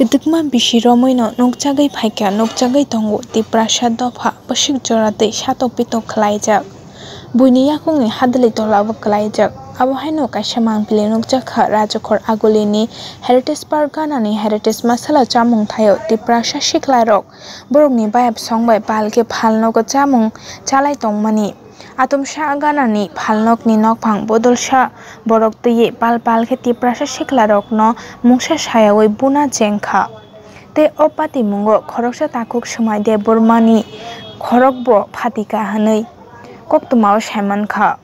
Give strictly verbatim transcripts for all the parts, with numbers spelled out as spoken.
Kwdwkma bisi romwino nukjagwi phaikha, nukjagwi tongo Tiprasa dopha bwswk jora tei satok pitok khlaijak. Buini yakungni hadwlwi tolabo khlaijak. Abo haino kaisa mangpili nukjakha Rajakhor Agulini Heritage Park ganani Heritage Masala chamung thaio Tiprasa siklarok borokni bayap song bai palkhe phalnogo chamung chalai tongmani. Atomsa ganani phalnokni nokphang bodolsa borok twiwi pal pal khe Tiprasa siklarokno mungsa sayaui buna chengkha. Tei o patimungo khoroksa takhuk Swmai Debbarmani khorokbo phatikha hwnwi koktwmao saimankha.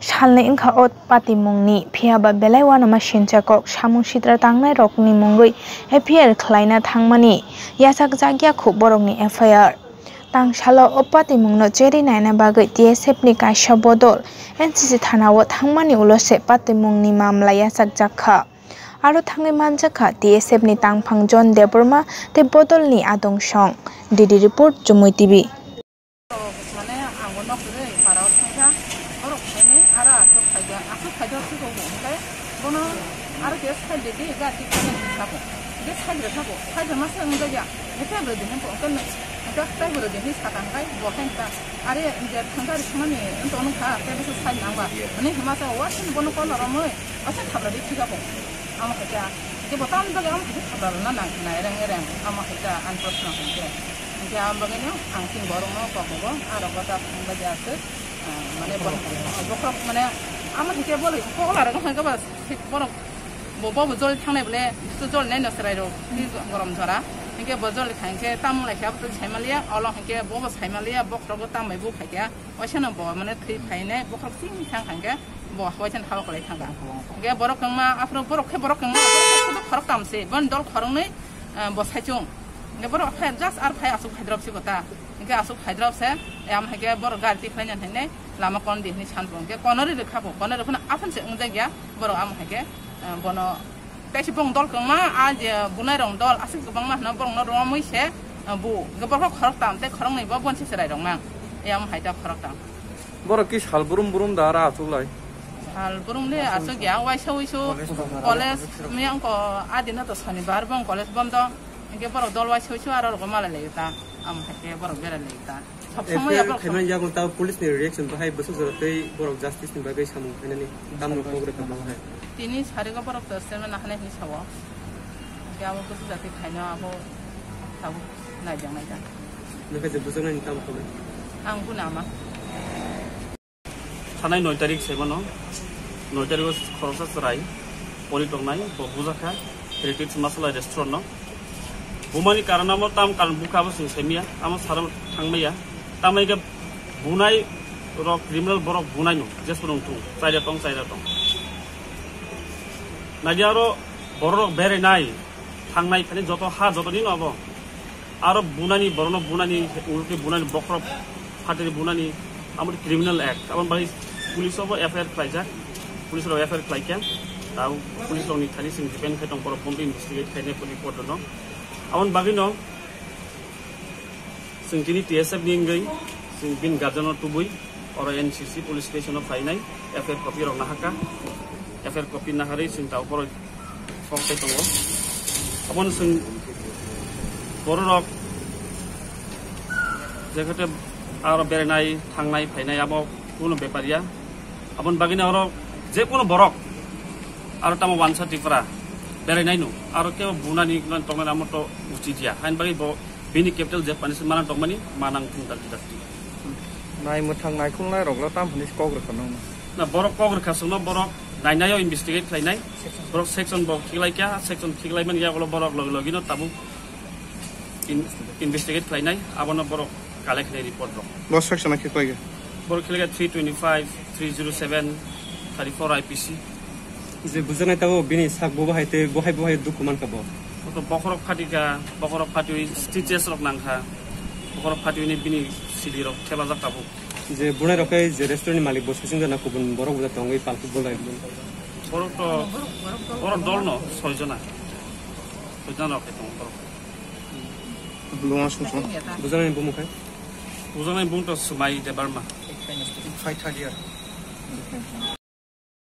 Salni wngkha o patimungni, phiyaba belai uanama sincha kok samung sitra tangnairokni mungwi F I R khlaina thangmani yachakjakya khu borokni F I R. Tangsalo o patimungno cherwi naina bagwi T S F ni kaisa bodol N C C thanao thangmani ulo se patimungni mamla yachakjak kha. Aro thangwi manjak kha T S F ni tangphang John Debbarma tei bodolni adong song. D D report, Chumui T V. Mane ang bo nok kwrwi para o thangkha, borok phaini aro aswk phaikha, aswk phaikha aswk kok hwnkhe bono aro khe side de di ga tik khe sabo, hwnkhe side rw sabo, side rwma se wngjakya, hwnkhe bwrwi dini bo hwnkhe, hwnkhe tei bwrwi dini saka hwnkhe bo khe hwnkha, are je thangkha rwkhamani wngtong nungkha, tei bwswk side nangba, hwnwi hwnma se wasing bono call rwmwi waisa thabradi thikha bo. Amo khaikhe, hwnkhe bo tamni bagwi amo khaikhe sabra rwna nang khe nai reng reng, amo khaikhe ani proshno hwnkhe. Hwnkhe amo bagwino ang chini borokno kok rwgo, ah, rwgo ta thang bagwi aswk, ah, mane bo, bokhorok mane amo hwnkhe bo kok la rwgo hwnkhe ba borok bo, bo, bo joli thangnai bole, bisu joli nai no chwrai rok, twi gorom jora. Hwnkhe bo joli khai hwnkhe tamung lai khe abo twi sai manliya, olo hwnkhe bo bo sai manliya, bokhorogo tam bai bu khaikhe, waisa no bo mane thwi phainai, bokhorok chini thang kha hwnkhe. Bo hawai chen hawa kwlai thangkha. Hwnkhe borok kwngma, aphuru borok khe borok kwngma, borok khe khorok tam se, boni dol khoroknwi, eh, bo saichung. Hwnkhe borok phai just ar phai aswk Hyderabad se bo ta. Hwnkhe aswk Hyderabad se, eh, am hwnkhe borok gari tikhlai nang hwnwi lama kon di hwnwi san bo. Hwnkhe kono ri rwkha bo, kono rwphano aphano se wngjakya borok am hwnkhe, eh, bono tei se bong dol kwngma, a je bunai rok dol aswk kwbangma hwnwi borokno romwi se, eh, bu. Hwnkhe borok khorok tam tei khoroknwi bo boni se chwrai rok mang. Eh, am hai ta khorok tam. Borok ki sal brum brum da ra achuk lai? Sal brum le achuk ya, waisa wisu college, college, mi ang ko adina to Shonibar bong college bondo. Hwnkhe borok dol waisa wisu aro rogo malai lai ta. Am hai khe borok berai lai ta. Sob somoi ya F I R borok khaimani yago ta police ni reaction bahai bwswk jora tei borok justice ni bagwi samung khainani tamo kok rwkha bahai. Tini sarigo borok to statement nahanai hinwi sao. Hwnkhe abo bwswk jati khaino abo tabuk naijak naijak. Nokhe je bujaknai ni tamo kok? Ang buna ama. Thanai noi tarik saimano, noi tariko khoroksa chwrai pori tongnai, bo bujakha Heritage Masala Restaurant no. Bumani karon amo tam karon bukha abo chwng saimaya, amo sara thangmaya. Tamai khe bunai rok criminal borok bunai no, jesu rong thung, chaida tong, chaida tong. Naidi aro borok rok berai nai, thangnai phani joto ha joto ni no abo. Aro bunani, borokno bunani, ulti bunani, bokhorok phatiri bunani, amo criminal act. Aboni bagwi police o bo F I R khlaijak, police rok F I R khlaikha. Tao police rokni thani chwng depend khai tong, borok bondo investigate khainai police report no. Aboni bagwino chwng tini T S F ni wngwi chwng bini guardian no tubui oro N C C police station o phainai, F I R copy rok nahakha, F I R copy naharwi chwng tao borok kok tei tongo. Aboni chwng bororok jekhate aro berenai, thangnai, phainai abo kuno bepar ya. Aboni bagwino oro je kuno borok aro tamo wansa Tripura berenai no aro kebo bunani tongnai amo to uchit ya. Hain bagwi bo bini capital je pani se manang tongmani manang thung dakti dakti. Nai mwthang naikhung nai roklo tam hwnwi kok rwkha nang. Na borok kok rwkha songno borok nainaio investigate khlainai. Borok section bo khiklaikha, section khiklaimani yagulo borok logi logino tabuk in-, investigate khlainai, abono borok collect khlai report rok. Bo section a khiklaikha? Borok khiklaikha three twenty-five, three zero seven, thirty-four I P C. Je bujaknai tabuk bini sak bo bahai tei bo hai bo hai dukhu mankha bo. Bo to bokhorok phatikha, bokhorok phatiwi stitches rok nangkha, bokhorok phatiwini bini sili rok thepajak tabuk. Je bunai rok khe je restaurant ni malik bo saichung jana kubun borok bo tongwi palkuk bolai. Borok to, borok dol no soi jona. Soi jona rok khe tongo borok. Buma sung sung. Bujaknai ni bumung khai? Bujaknai bumung to Swmai Debbarma. Five third year.